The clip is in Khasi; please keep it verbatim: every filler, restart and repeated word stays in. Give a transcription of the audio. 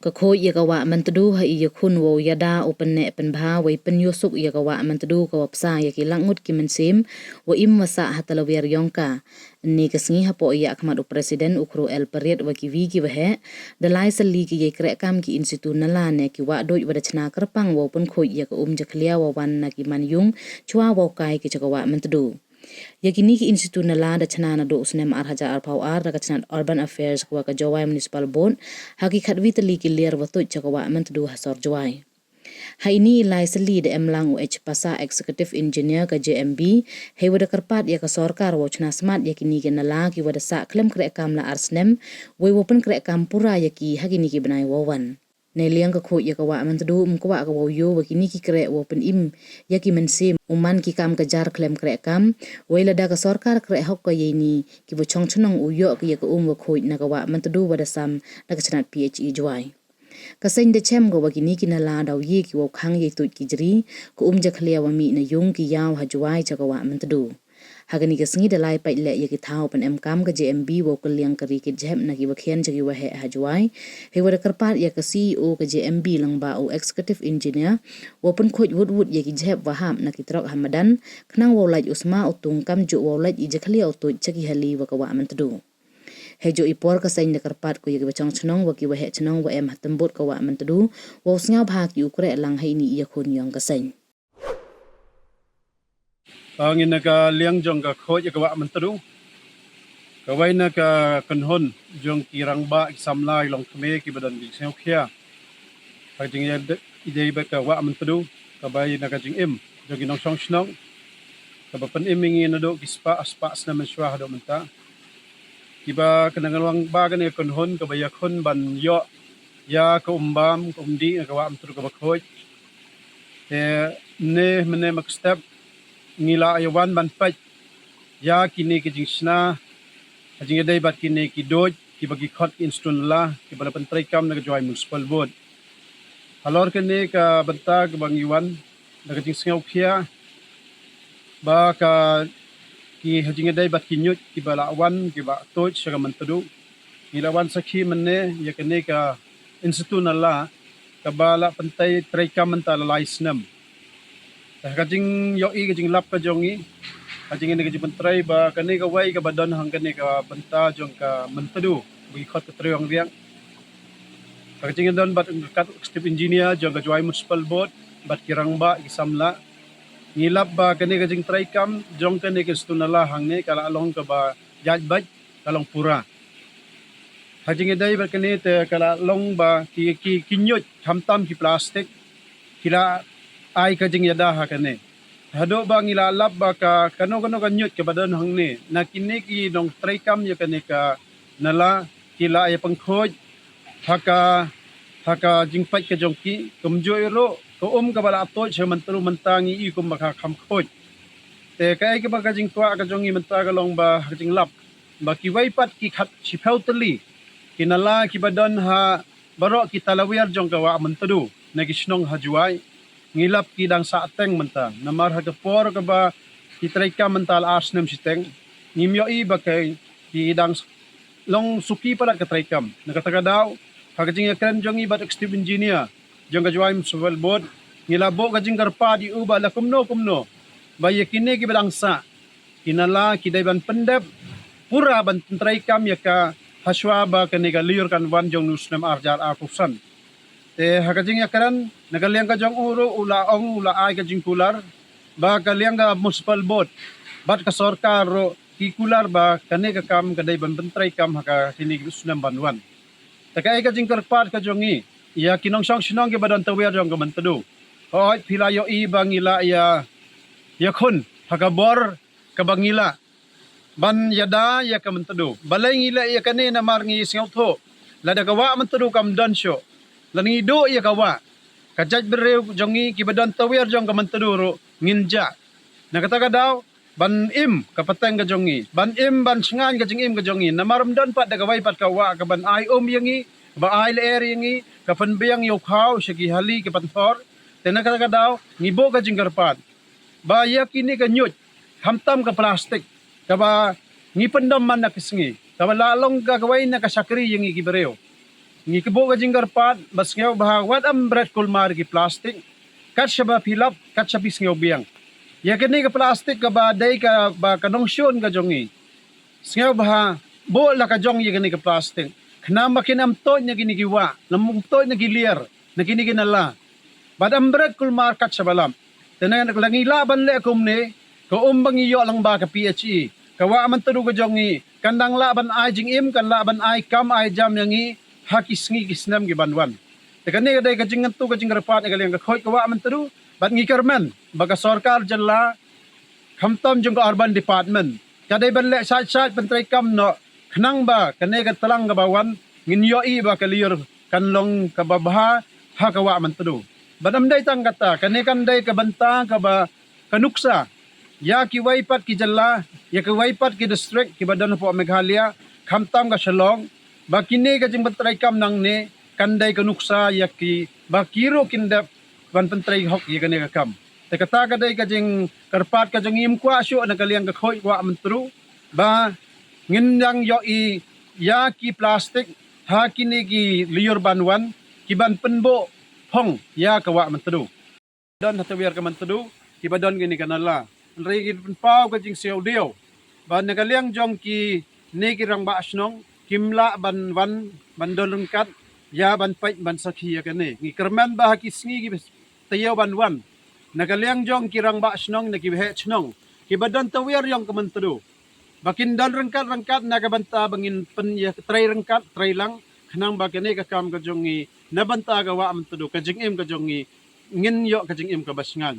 Ka khuid ïa ka wah Myntdu ha i ïakhun wow ïada u pynneh pynbha wei pynïasuk ïa ka wah Myntdu ka wa psa ïa ki lak ngut ki mynsiem wa im wa sah ha talawiar yong ka. Ynne ka sngi hapoh ïa khmat u president u Kru El Pariat wa ki wi ki waheh, da lai sali ki ïai kreh kam ki institu nala ne ki wah duid wa da chna kyrpang wow pynkhuid ïa ka um jakhlia wa wan na ki man yung chwa wow kai ki cha ka wah Myntdu. Ïa kini ki institu nala da chna naduh u snem ar hajar arphew ar da ka chnat Urban Affairs wa ka Jowai Municipal Board ha ki khatwi tylli ki liar wa tuid cha ka wah Myntdu ha sor Jowai. Ha ini i lai sali da em lang u H Pasa, Executive Engineer ka J M B, hei wa da kyrpad ïa ka sorkar wow chna smat ïa kini ki nala ki wa da sah khlem kreh kam la ar snem, wei wow pynkreh kam pura ïa ki ha kini ki bnai wow wan. Neiliang ka khuid ïa ka wah Myntdu ym kwah ka wow ïoh wa kini ki kreh wow pynim ïa ki mynsiem u man ki kam ka jar khlem kreh kam, wei lada ka sorkar kreh hok ka ïa ini ki wa chong chnong u ïoh ka ïa ka um wa khuid na ka wah Myntdu wa da sam na ka chnat P H E Jowai. Ka seng da chem ka wa kini ki nala daw ïa ki wow khang ïa tuid ki jri, ka um jakhlia wa mih na yung ki ïaw ha Jowai cha ka wah Myntdu. Ha kani ka sngi da lai pait leh ïa ki thaw pynemkam ka J M B wow kylliang ka ri kit jhep na ki wa khian cha ki waheh ha Jowai, hei wa da kyrpad ïa ka C E O ka J M B lang ba u Executive Engineer wow pynkhuid wut wut ïa ki jhep wa hap na ki trok ha madan, khnang wow lait u sma u tung kam ju wow lait i jakhlia u tuid cha ki hali wa ka wah Myntdu. Hei ju i por ka seng da kyrpad ko ïa ki wa chong chnong wa ki waheh chnong wa em ha tymbut ka wah Myntdu wow sngewbha ki u kreh lang ha ini i ïakhun yong ka seng. Ngin na ka liang jong ka khuid ïa ka wah Myntdu. Ka wei na ka kynhun jong ki rangbah ki samla ki longkmie ki ba don ki sngewkhia ha ka jingïadei bad ka wah Myntdu. Ka wei na ka jingim jong ki nongshong shnong ka ba pynim ïa ngi naduh ki spah spah snem mynshuwa haduh mynta. Ki ba kane ka long ba kane ka kynhun ka ba ïakhun ban ïoh ïa ka um bam ka um dih na ka wah Myntdu ka ba khuid. Te ne mynne ma ka step ngi la ïa wan ban peit ïa kine ki jingshna ha jingïadei bad kine ki duid ki ba ki khot ki institu nala ki ba la pyntreikam na ka Jowai Municipal Board. Halor kane ka bynta ka ba ngi wan da ka jingsngewkhia ba ka ki ha jingïadei bad ki ñiuid ki ba la wan ki ba tuid sha ka Myntdu. Ngi la wan sakhi mynne ïa kane ka institu nala ka ba la pyntreikam mynta la lai snem. Te ha ka jingïohi ka jinglap ka jong ngi ha jingïadei ka jingpyntrei ba kane ka wei ka ba don hang kane ka bynta jong ka Myntdu ba ki khot ka Triong Riang. Ha ka jingdon bad ka kat Executive Engineer jong ka Jowai Municipal Board bad ki rangbah ki samla ngi lap ba kane ka jingtreikam jong kane ka institu nala hangne ka la long ka ba ïaid beit ka long pura. Ha jingïadei bad kane te ka la long ba ki ki ki ñiuid khamtam ki plastik ki la ai ka jingïada ha kane. Haduh ba ngi la lap ba ka kano kano ka ñiuid ka ba don hangne na kine ki nongtreikam ïa kane ka nala ki la ïa pynkhuid ha ka ha ka jingpeit ka jong ki kumjuh ruh ka um ka ba la tuid sha Myntdu mynta ngi i kum ba ka kham khuid. Te kaei ka ba ka jingkwah ka jong ngi mynta ka long ba ha ka jinglap ba ki wei pat ki khat shiphew tylli ki nala ki ba don ha baroh ki talawiar jong ka wah Myntdu na ki shnong ha Jowai ngi lap ki dang sah teng mynta namar ha ka por ka ba ki treikam mynta la ar snem shiteng ngim ïohi ba ki dang long suki palat ka treikam. Na kata ka daw ha ka jingïakren jong ngi bad Executive Engineer jong ka Jowai Municipal Board ngi la buh ka jingkyrpad ïa u ba la kumno kumno ba ïa kine ki ba dang sah ki nala ki dei ban pyndep pura ban pyntreikam ïa ka hashwa ba kane ka lyiur kan wan jong u snem ar hajar arphew san. Te ha ka jingïakren na ka liang ka jong u ruh u la ong u la ai ka jingkular ba ka liang ka Municipal Board bad ka sorkar ruh ki kular ba kane ka kam ka dei ban pyntreikam ha ka kine ki snem ban wan. Te kaei ka jingkyrpad ka jong ngi ïa ki nongshong shnong ki ba don tawiar jong ka Myntdu. Hooid phi la ïohi ba ngi la ïa ïakhun ha ka bor ka ba ngi la ban ïada ïa ka Myntdu. Balei ngi leh ïa kane namar ngi sngewthuh lada ka wah Myntdu kam don shuh lada ngi duh ïa ka wah ka jaitbynriew jong ngi ki ba don tawiar jong ka Myntdu ruh ngin jah. Na kata ka daw ban im ka pateng ka jong ngi ban im ban shngaiñ ka jingim ka jong ngi namar ym don pat da kawei pat ka wah ka ban ai um ïa ngi ka ba ai lyer ïa ngi ka pynbiang ïa u khaw sha ki hali ki pynthor. Te na kata ka daw ngi buh ka jingkyrpad ba ïa kine ka ñiuid khamtam ka plastik ka ba ngi pyndom man na ka sngi ka ba la long ka kawei na ka shakri ïa ngi ki briew. ngi ka buh ka jingkyrpad ba sngewbha wat ym bret kulmar ki plastik. Kat shaba phi lap, kat shaba phi sngewbiang. Ïa kane ka plastik kaba dei kaba ka nongshun ka jong ngi, sngewbha buh la ka jong ïa kane ka plastik. Khnang ba kin ym tuid na kine ki wah, ym tuid na ki liar, na kine ki nala. Bad ym bret kulmar kat shaba lap. Te nangta la ngi lah ban leh kumne, ka um ba ngi ïoh lang ba ka P H E, ka wah Myntdu ka jong ngi kan dang lah ban ai jingim, kan lah ban ai kam ai jam ïa ngi ha ki sngi ki snem ki ban wan. Te kane ka dei ka jingngeit, ka jingkyrpad na ka liang ka khuid ka wah Myntdu. Bad ngi kyrmen ba ka sorkar jylla, khamtam jong ka urban department, ka dei ban leh shait shait pyntreikam noh, khnang ba kane ka tlang kaba wan ngin ïohi ba ka liur kan long kaba bha ha ka wah Myntdu. Bad ym dei tang kata, kane kan dei ka bynta kaba ka nuksa ïa kiwei pat ki jylla, ïa kiwei pat ki district kiba don hapoh Meghalaya, khamtam ka Shillong, ba kine ka jingpyntreikam nangne kan dei ka nuksa ïa ki ba ki ruh kin dep ban pyntrei hok ïa kane ka kam. Te kata ka dei ka jingkyrpad ka jong ngi, ym kwah shuh na ka liang ka khuid ka wah Myntdu ba ngin dang ïohi ïa ki plastik ha kine ki liur ban wan ki ban pynbuh phong ïa ka wah Myntdu. Don ha tawiar ka Myntdu kiba don kine ki nala. Hynrei ngi pynpaw ka jingsngewdiaw ba na ka liang jong kine ki rangbah shnong kim lah ban wan ban don ryngkat ïa ban peit ban sakhi ïa kane. Ngi kyrmen ba ha ki sngi ki taïew ban wan, na ka liang jong ki rangbah shnong, na ki waheh shnong kiba don tawiar jong ka Myntdu, ba kin don ryngkat ryngkat na ka bynta ba ngin pynïatrei ryngkat trei lang, khnang ba kane ka kam ka jong ngi na bynta ka wah Myntdu, ka jingim ka jong ngi, ngin ïoh ka jingim kaba shngaiñ.